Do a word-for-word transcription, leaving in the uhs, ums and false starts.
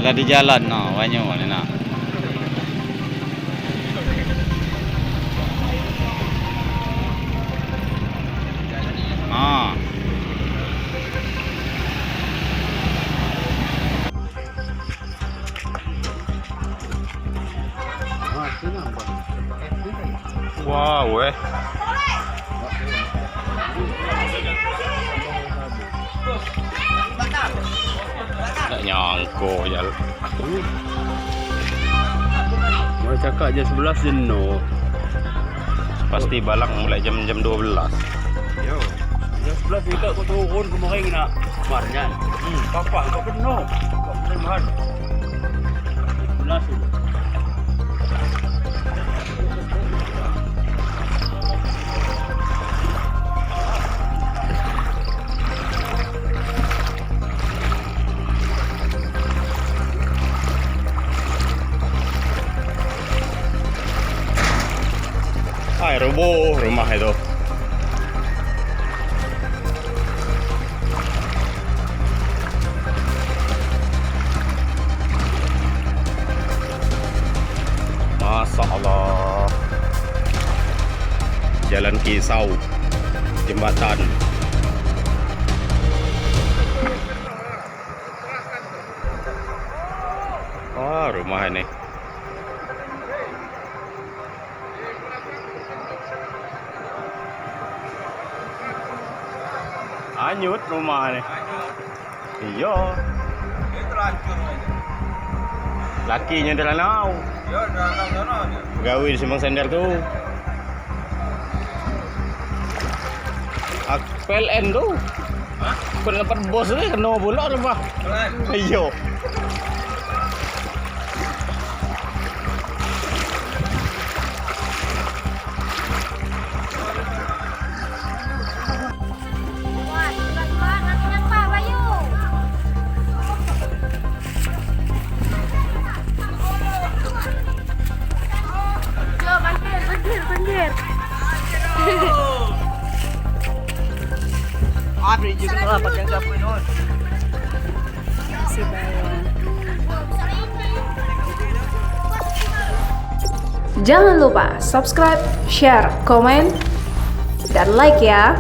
Tadi jalan, no, banyu ni, no. Ha. Wah, weh. Tak nyangka ya. Mulai cakap jam sebelas jenuh. Pasti balang mulai jam, jam dua belas. Yo. Jam sebelas kita ko turun kemarin nak marnyan. Hmm, papa, kau penuh. Kau penuh mahal. Sebelas tu. Ai, rubuh rumah itu. Masya Allah. Jalan Kisau. Jembatan. Wah, rumah ini. Hanyut rumah ni. Iyo. Laki nyo dalam nau. Gawe di Simpang Sender tu. Ak-, P L N tu. Hah? Kau dapat bos ni kena pula lepas. P L N? Iyo. Wah, sudah keluar, nanti nampak, Bayu. Yo, pinggir, pinggir, pinggir. Apa yang siapa ini? Jangan lupa subscribe, share, komen, dan like ya.